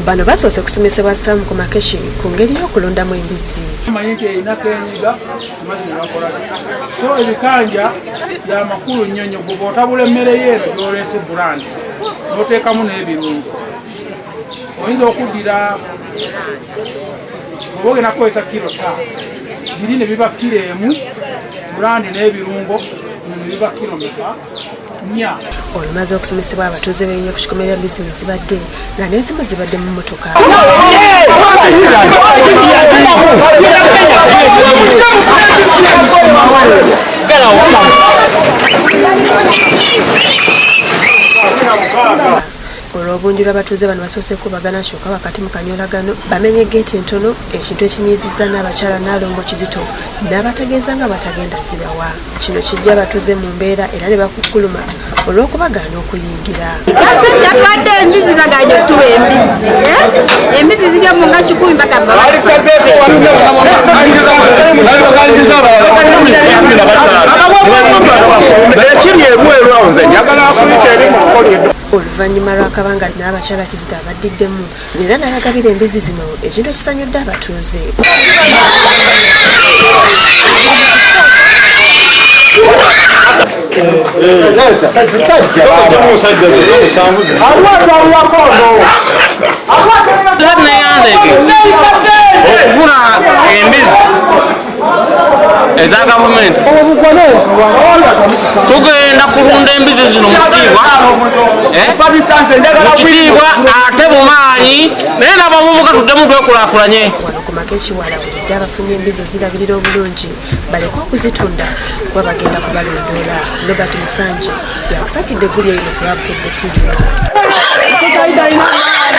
Bano basoose kusomesebwa Sam ku Makeshi ku ngeri y'okulundamu embizzi. Manyi nti erina kenyiga amazzi nebakola, so ebikanja byamakulu nnyo nnyo. Gwe bw'otabula emmere ye eno gy'oleese brand n'oteekamu n'ebirungo, oyinza okuddira oba ogenda kukozesa kilo 5, biri ne biba kilo 1, bran n'ebirungo ne biba kilo meka? 4. Olumaze okusomesebwa, abatuuze beeyiye ku kikomera bizinesi zibadde nga n'ezimu zibadde mu mmotoka. Olw'obungi lw'abatuuze bano, basoose kubagana, kyokka wakati mu kanyolagano bamenye geeti entono, ekintu ekinyiizizza n'abakyala Naalongo Kizito n'abategeeza nga batagenda zibawa. Kino kijja abatuuze mu mbeera era ne bakukkuluma olw'okubagaana okuyingira. Gavumenti yatwadde embizi, baganye otuwa embizi, eh? Embizi ziri omu nga 100, bagamba bazife. Ekiri ebweru awo, nze njagala kuyita eri mu nkola. Oluvannyuma lw'akabanga, n'abakyala Kizito abaddiddemu era n'abagabira embizi zino, ekintu ekisanyudde abatuuze. Okufuna embizi eza gavumenti, tugenda kulunda embizi zino mu kitiibwa, eh? Mu kitiibwa ate mu maanyi, naye n'abavubuka tuddemu twekulaakulanye. Wano ku Makeshi walawulidde abafunye embizi ozirabirira obulungi, baleke okuzitunda kuba bagenda kubalondoola. Robert Musanji yakusakidde eggulire lino ku Lwabkedde TV.